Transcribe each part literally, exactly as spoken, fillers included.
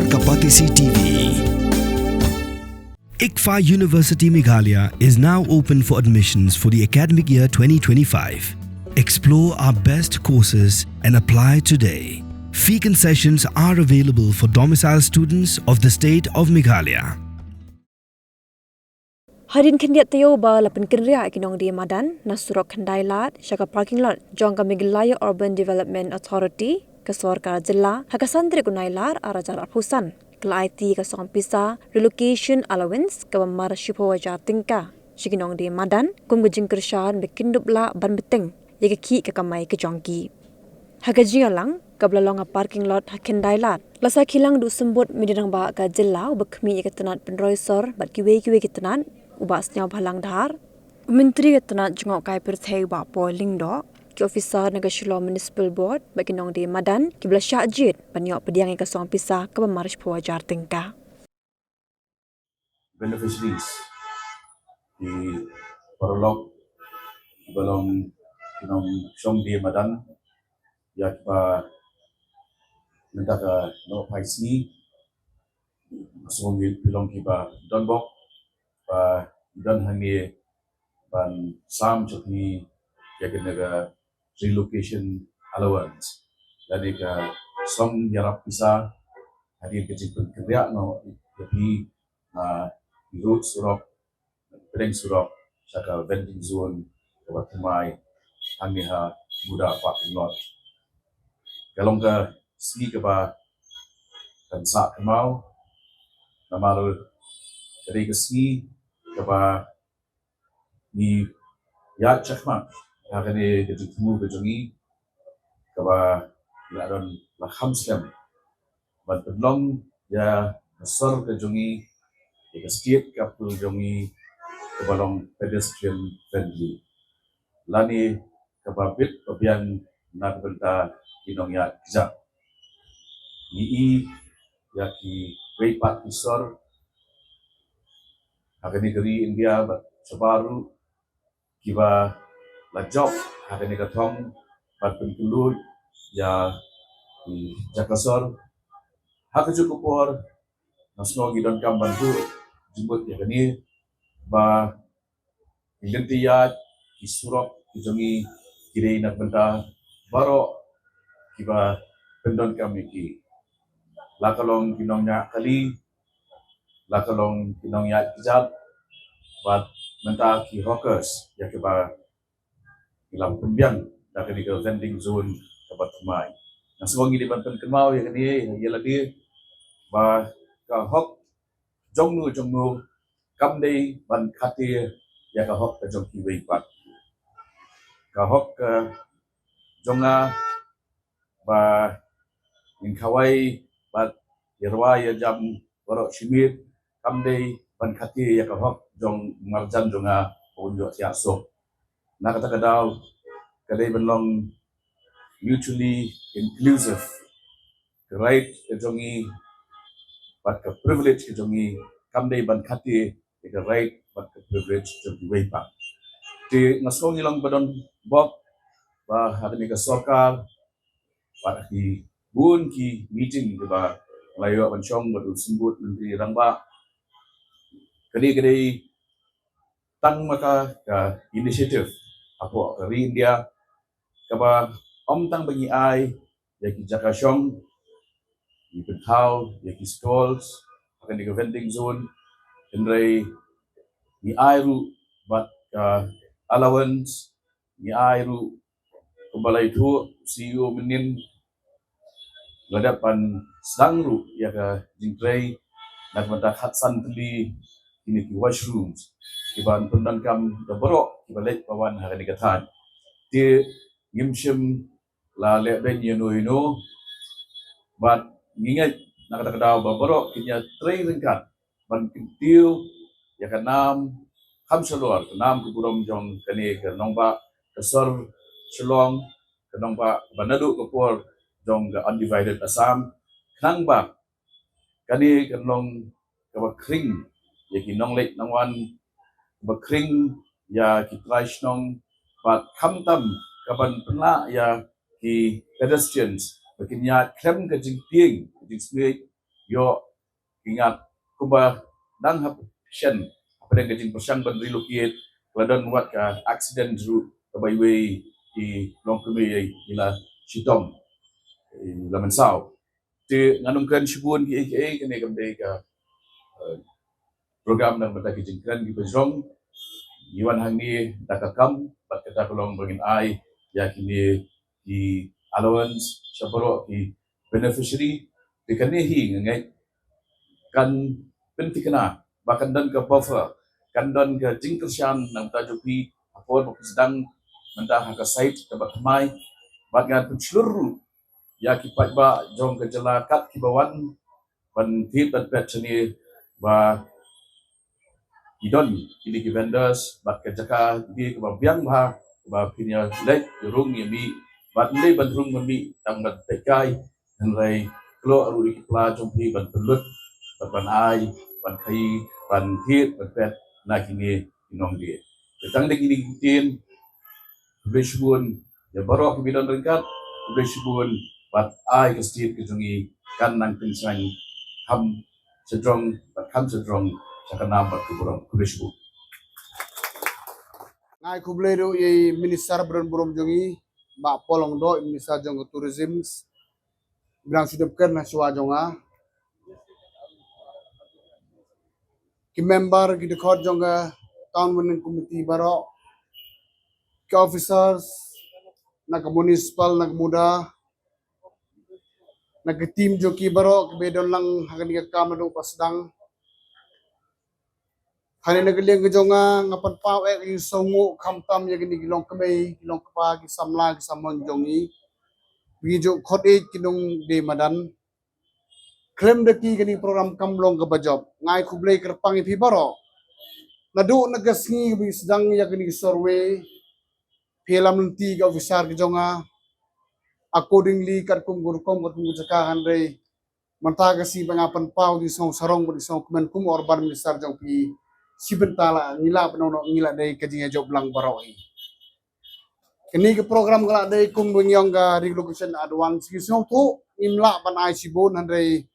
Kapatisi T V. ICFAI University Meghalaya is now open for admissions for the academic year twenty twenty-five. Explore our best courses and apply today. Fee concessions are available for domicile students of the state of Meghalaya. Hadien khyndiat taïew ba la pynkynriah ïa ki nongdie madan na surok Khyndailad sha ka parking lot jong ka Meghalaya Urban Development Authority, ka sorkar jylla, ha ka san tarik u Nailar ar hajar arphew san, ka la aiti ka song pisa relocation allowance kaba mar shiphew hajar tyngka sha ki nongdie madan kum ka jingkyrshan ba kin dup lah ban bteng ïa ka khih ka kamai ka jong ki. Ha ka jingïalang kaba la long ha parking lot ha Khyndailad, la sakhi lang da u Symbud Myntri Rangbah ka jylla uba khmih ïa ka tnat pynroi sor bad kiwei kiwei ki tnat, u Bah Sniawbhalang Dhar, u Myntri ka tnat jngohkai pyrthei u Bah Paul Lyngdoh, ki officer na ka Shillong Municipal Board bad ki nongdie madan kiba la shah jied ban ïoh pdiang ïa ka song pisa kaba mar shiphew hajar tyngka. Beneficiaries, ki paralok kiba long ki nongshong die madan ïa kiba mynta ka nohphai sngi, sngewbha phi long kiba donbok ba don hangne ban sam jong phi ïa kane ka relocation allowance lane ka song ïarap pisa hadien ka jingpynkynriah noh ïa phi na ki road surok, pdeng surok sha ka vending zone kaba thymmai hangne ha Muda parking lot. Ka long ka sngi kaba kan sah kynmaw namar ka dei ka sngi kaba ngi ïaid shakhmat ha kane ka jingthmu ka jong ngi kaba la don la kham slem ban pynlong ïa ka sor ka jong ngi, ïa ka state capital jong ngi kaba long pedestrian friendly lane kaba bit ba biang na ka bynta ki nongïaid kjat. Ngi i ïa kiwei pat ki sor ha kane ka ri India bad shabar ruh kiba la jop ha kane ka thong ban pynkylla ïa ki jaka sor. Ha kajuh ka por nga sngew ngi donkam ban buh jingmut ïa kane ba ki lynti ïaid, ki surok ki jong ngi ki dei na ka bynta baroh kiba pyndonkam ïa ki, la ka long ki nongñiah kali, la ka long ki nongïaid kjat bad mynta ki hawkers ïa kiba ki la pynbiang da kane ka vending zone kaba thymmai. Nga sngew ngi dei ban pynkynmaw ïa kane ïa lade ba ka hok jong no jong no kam dei ban khatii ïa ka hok ka jong kiwei pat. Ka hok ka jong nga ba ngin khawai bad ïa rwai ïa jam baroh shi miet kam dei ban khatii ïa ka hok jong marjan jong nga ba un ïoh thiah suk. Na kata ka daw ka dei ban long mutually inclusive. Ka right ka jong ngi bad ka privilege ka jong ngi kam dei ban khatii ïa ka right bad ka privilege jong kiwei pat. Te nga sngew ngi long ba donbok ba ha kane ka sorkar bad ha ki bun ki meeting kiba la ïoh ban shong bad u Symbud Myntri Rangbah. Ka dei ka dei tang ma ka ka initiative hapoh ka ri India kaba ym tang ba ngi ai ïa ki jaka shong, ngi pynthaw ïa ki stalls ha kane ka vending zone, hynrei ngi ai ruh bad ka allowance, ngi ai ruh kumba la ïathuh C E O mynnin, la dep ban sdang ruh ïa ka jingtrei na ka bynta khatsan tylli kine ki washrooms kiban pyndonkam da baroh kiba leit ba wan ha kane ka thaiñ. Te ngim shym la leh beiñ ïano ïano bad ngi ngeit na kata ka daw ba baroh kin ïatrei ryngkat ban kyntiew ïa ka nam kham shalor, ka nam ka burom jong kane ka nongbah ka sor Shillong, ka nongbah ba naduh ka por jong ka undivided Assam, khnang ba kane kan long kaba khring ïa ki nongleit nongwan, kaba khring ïa ki trai shnong bad khamtam kaban pynlah ïa ki pedestrians ba kin ïaid khlem ka jingtieng ka jingsmiej ïoh ki ngat kumba dang hap shen hapdeng ka jingpyrshang ban relocate, ka la don wat ka accident ruh kaba iwei i longkmie i la shitom, i la mynsaw. Te ngan ym kren shibun kiei kiei, kane kam dei ka, eh, program na ka bynta ki jingkren kiba jrong. Ngi wan hangne da ka kam bad kata ka long ba ngin ai ïa kine ki allowance sha baroh ki beneficiary. Te kane hi nga ngeit kan pynthikna ba kan don ka buffer, kan don ka jingkyrshan na ka bynta jong phi ha por ba phi sdang mynta ha ka site kaba thymmai. Bad ngan pynshlur ruh ïa ki paidbah jong ka jylla kat kiba wan ban thied ban peit shane ba ki don kine ki vendors bad ka jaka kine kaba biang bha kaba phin ïa leit ïa rung ïa mih bad ym dei ban rung ban mih tang ban peit kai, hynrei kloi ruh ïa ki pla jong phi ban pynlut bad ban ai ban khaïi ban thied ban peit na kine ki nongdie. Te tang da kine ki ktien, khublei shibun ïa baroh kiba don ryngkat, khublei shibun bad ai ka state ka jong ngi kan nang tyngshaiñ kham sdang bad kham sdang sha ka nam bad ka burom. Khublei shibun. Nga ai khublei ruh ïa i Minister ba don burom jong ngi, Bah Paul Lyngdoh, Minister jong ka Tourism, ba dang shu dep kren ha shuwa jong nga. Ki member, ki dkhot jong ka Town Planning Committee baroh, ki officers na ka municipal, na ka MUDA, na ka team jong ki baroh kiba don lang ha kane ka kam naduh ba sdang. Hangne na ka liang ka jong nga, nga pynpaw eh ka jingsngewnguh khamtam ïa kine ki longkmie, ki longkpa, ki samla, ki samon jong ngi, ba ngi ju khot ïa ki nongdie madan. Khlem da ki kane ka program kam long kaba jop. Nga ai khublei kyrpang ïa phi baroh. Naduh na ka sngi ba ngi sdang ïa kane ka survey, phi ïalam lynti ki officer ki jong nga accordingly, katkum ka rukom, katkum ka jaka, hynrei mynta ka sngi ba nga pynpaw jingsngew sarong bad jingsngew kmen kum u urban minister jong phi, shi bynta la ngi lah ban ong ngi lah dei ka jingïajop lang baroh hi. Kane ka program ka lah dei kum ba ngi ong ka relocation advance, ngi sngewthuh ngim lah ban ai shibun, hynrei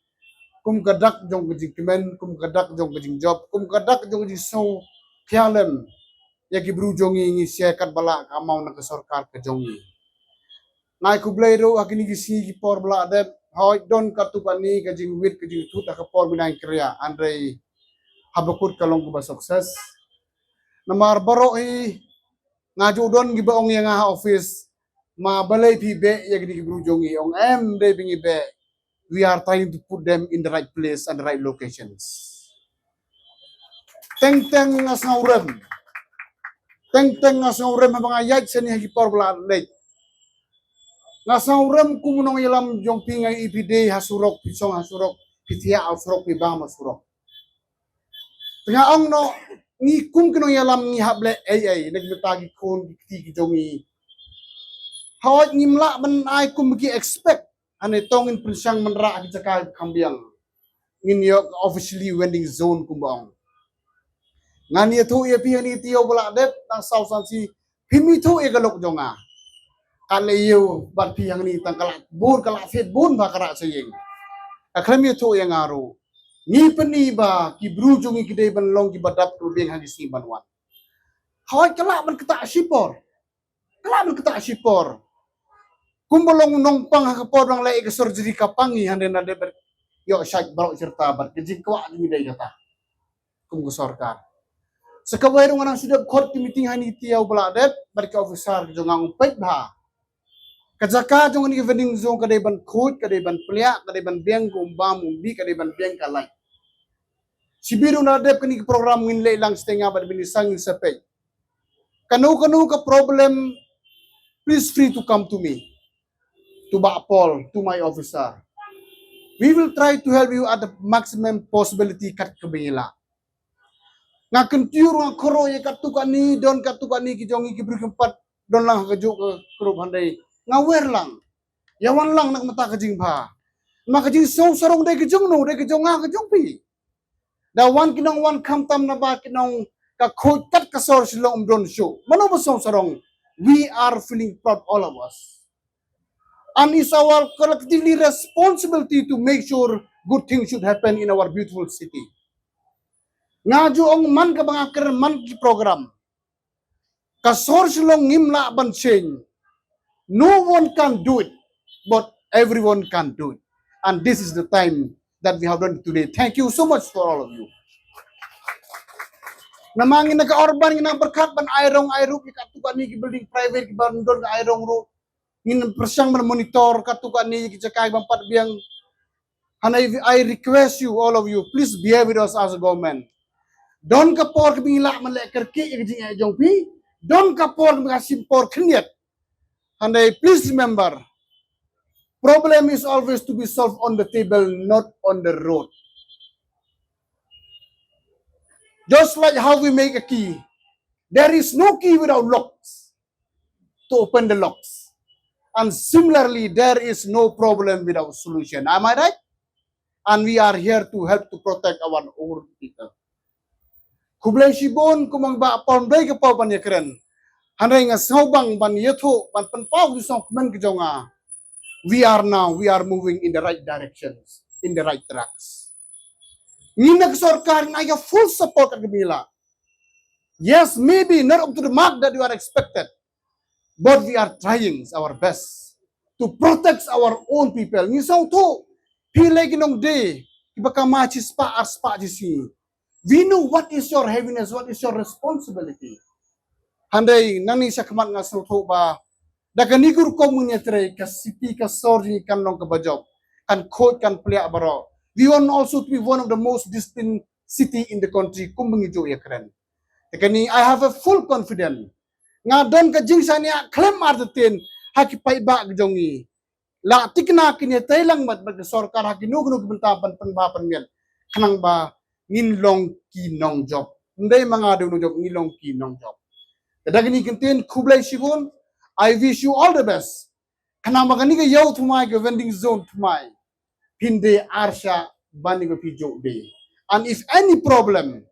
kum ka dak jong ka jingkmen, kum ka dak jong ka jingjop, kum ka dak jong ka jingsngew khia lem ïa ki briew jong ngi, ngi share katba lah ka amount na ka sorkar ka jong ngi. Nga ai khublei ruh ha kine ki sngi ki por ba la dep, hooid don katto katne ka jingwit ka jingthut ha ka por mynta ngi kyrïa, hynrei haba kut ka long kaba success. Namar baroh hi nga ju don kiba ong ïa nga ha office, ma balei phi beh ïa kine ki briew jong ngi, ong em dei ba ngi beh, we are trying to put them in the right place and the right locations. Teng teng nga sngewrem. Teng teng nga sngewrem haba nga ïaid shane ha ki por ba la leit. Nga sngewrem kum u nongïalam jong phi, nga ïohi phi dei ha surok, phi shong ha surok, phi thiah ha surok, phi bam ha surok. Te nga ong noh, ngi kum ki nongïalam ngi hap leh ei ei na ki bynta ki khun ki kti ki jong ngi. Hooid ngim lah ban ai kum ki expect, hynrei to ngin pynshang ban rah ha ki jaka kham biang. Ngin ïoh ka officially vending zone kumba ong. Ngan ïathuh ïa phi ha kine ki taïew ba la dep, tang saw san sngi phim ithuh ïa ka lok jong nga. Ka la ïew bad phi hangne tang ka la bun, ka la fit bun bha ka rah sha ïing. Ka khlem ïathuh ïa nga ruh. Ngi pyni ba ki briew jong ngi ki dei ban long kiba dap ruh biang ha ki sngi ban wan. Hooid ka lah ban ktah shipor. Ka lah ban ktah shipor. Kumba long u nongpang ha ka por ba dang leh ïa ka surgery ka pang ngi, hynrei na dep ïoh shait baroh shirta bad ka jingkwah jong ngi dei kata. Kum ka sorkar. Sa kawei ruh nga nang shu dep khot ki meeting ha kine ki taïew ba la dep bad ki officer ki jong nga, ong peit bha. Ka jaka jong kane ka vending zone ka dei ban khuid, ka dei ban pliah, ka dei ban biang ka umbam umbi, ka dei ban biang ka light. Shibit ruh na dep kane ka program ngin leit lang shatei nga bad minister ngin sa peit. Kano kano ka problem, please free to come to me, to Bah Paul, to my officer. We will try to help you at the maximum possibility kat kaba ngi lah. Nga kyntiar, nga kyrpad ïa katto katne, don katto katne ki jong ngi ki briew kim pat don lang ha kajuh ka group, hynrei nga wer lang. Ïa wan lang na ka bynta ka jingbha. Ma ka jingsngew sarong dei ka jong no, dei ka jong nga, ka jong phi. Da wan ki nongwan khamtam naba ki nong ka khuid kat ka sor Shillong, ym don shuh. Mano ba sngew sarong? We are feeling proud, all of us. And it's our collectively responsibility to make sure good things should happen in our beautiful city. Nga ju ong man ka ba nga kren man ki program. Ka sor Shillong ngim lah ban change. No one can do it, but everyone can do it. And this is the time that we have done it today. Thank you so much for all of you. Namar ngi na ka urban ngi na pyrkhat ban ai rong ai ruh ïa katto katne ki building private ki ban don ka ai rong ruh. Ngin pyrshang ban monitor katto katne ki jaka ki ban pat biang. And I, I request you, all of you, please bear with us as a government. Don ka por ka ba ngi lah ban leh kyrkieh ïa ka jingeh jong phi. Don ka por ka ba ngi shim por khyndiat. And I, please remember, problem is always to be solved on the table, not on the road. Just like how we make a key, there is no key without locks to open the locks. And similarly, there is no problem without solution. Am I right? And we are here to help to protect our own people. Khublei shibun, kum ong ba pom dei ka pom ban ïakren. Hynrei nga sngewbang ban ïathuh, ban pynpaw ki sngewkmen ka jong nga. We are now, we are moving in the right directions, in the right tracks. Ngi na ka sorkar ngi ai ka full support ka ba ngi lah. Yes, maybe not up to the mark that you are expected, but we are trying our best to protect our own people. Ngi sngewthuh phi leh ki nongdie ki ba kama shi spah ar spah shi sngi. We know what is your heaviness, what is your responsibility. Hynrei nangne shakhmat nga sngewthuh ba da kane ka rukom ngin ïatrei, ka city ka sor jong ngi kan long ka ba jop, kan khuid kan pliah baroh. We want also to be one of the most disciplined city in the country kum ba ngi ju ïakren. Te kane I have a full confidence. Nga don ka jingshaniah khlem artatien ha ki paidbah ka jong ngi. La tikna kin ïatrei lang bad, bad ka sorkar ha kino kino ki bynta ban pynbha pynmiat. Khnang ba ngin long ki nongjop. Ym dei ma nga dei u nongjop, ngin long ki nongjop. Te da kane ka ktien khublei shibun. I wish you all the best. Khnang ba kane ka ïew thymmai, ka vending zone thymmai, phin dei arshah ban ïa ka phi jop dei. And if any problem,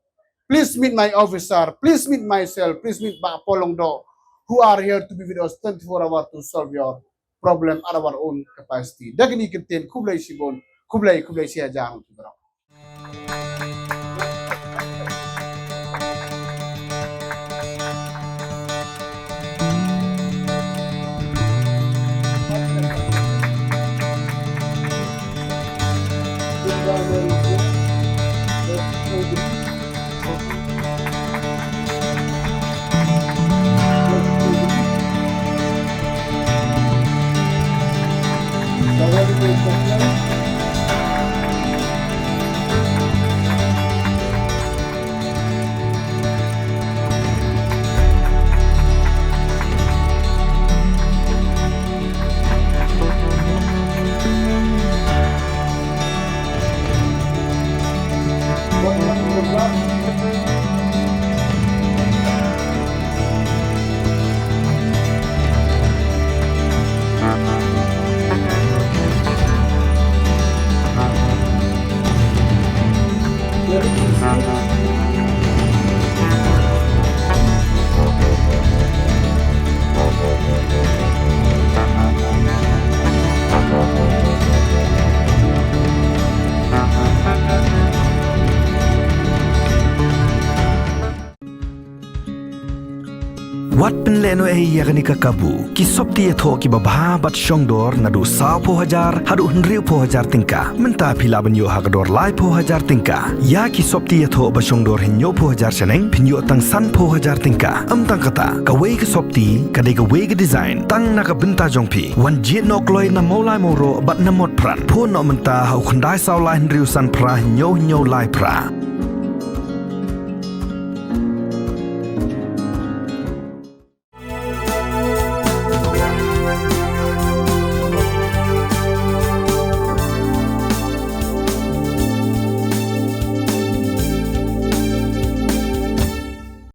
please meet my officer, please meet myself, please meet Bah Paul Lyngdoh, who are here to be with us twenty-four hours to solve your problem at our own capacity. Da kane ka ktien khublei shibun, khublei, khublei shihajar. Wat pynlehnohei ïa kane ka kabu. Ki sopti ïathoh kiba bha bad shongdor naduh sawphew hajar haduh hynriewphew hajar tyngka. Mynta phi lah ban ïoh ha ka dor laiphew hajar tyngka. Ïa ki sopti ïathoh ba shongdor hynñiewphew hajar shaneng phin ïoh tang sanphew hajar tyngka. Ym tang kata, kawei ka sopti ka dei kawei ka design tang na ka bynta jong phi. Wan jied noh kloi na Mawlai Mawroh bad na Motphran. Phone noh mynta ha u khyndai saw lai hynriew san phra hynñiew hynñiew lai phra.